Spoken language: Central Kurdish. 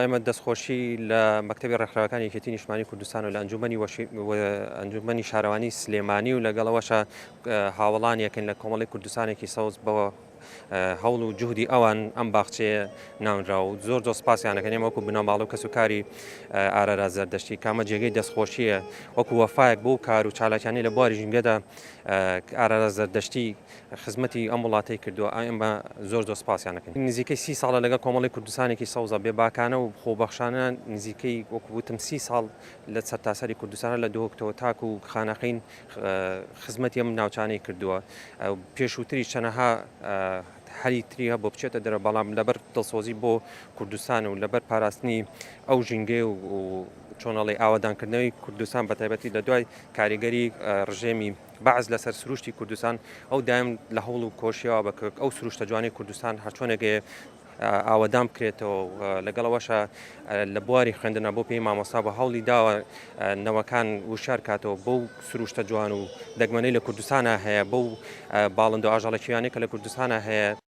ئێمە دەستخۆشی لە مەکتەبی ڕێکخراوەکانی یەکێتی نیشتمانی کوردستان و لە ئەنجومەنی ئەنجومەنی شارەوانی سلێمانی و لەگەڵەوەشە هاوڵانیەکەن لە کۆمەڵی کوردستانێکی سەوز بەوە هەوڵ و جوهدی ئەوان ئەم باخچەیە ناونرا و زۆر زۆر سپاسیانەکەن ئێمە وەکو بنەماڵە و کەسوکاری ئارارا زەردەشتی کامە جێگەی دەستخۆشیە وەکو وەفایەک بۆ کار و چالاکیانی لە بواری ژینگەدا ئارارا زەردەشتی خزمەتی ئەم وڵاتەی کردووە ئێمە زۆر زۆر سپاسیان دەکەین. نزیکەی سی ساڵە لەگەڵ کۆمەڵی کوردستانێکی سەوزە بێباکانە و خۆبەخشانە نزیکەی وەکو وتم سی ساڵ لە سەرتاسەری کوردستانە لە دهۆکتەوە تاکو خانەقین خزمەتی ئەم ناوچانەی کردووە پێشووتری چەنەها هەلی تری هەبوو بچێتە دەرەوە بەڵام لەبەر دڵسۆزی بۆ کوردستان و لەبەر پاراستنی ئەو ژینگەی و چۆنەڵی ئاوادانکردنەوەی کوردستان بە تایبەتی لە دوای کاریگەری ڕژێمی بەعس لەسەر سروشتی کوردستان ئەو دایم لە هەوڵ و کۆشیەوە بە ئەو سروشتە جوانەی کوردستان هەرچۆنێک ئاوەدان بکرێتەوە و لەگەڵ ئەوەشا لە بواری خوێندنە بۆ پێی مامۆستا بە هەوڵی داوە نەوەکان وشار کاتەوە بەو سروشتە جوان و دەگمەنەی لە کوردستانە هەیە بەو باڵندە ئاژەڵە کێویانەی کە لە کوردستانە هەیە.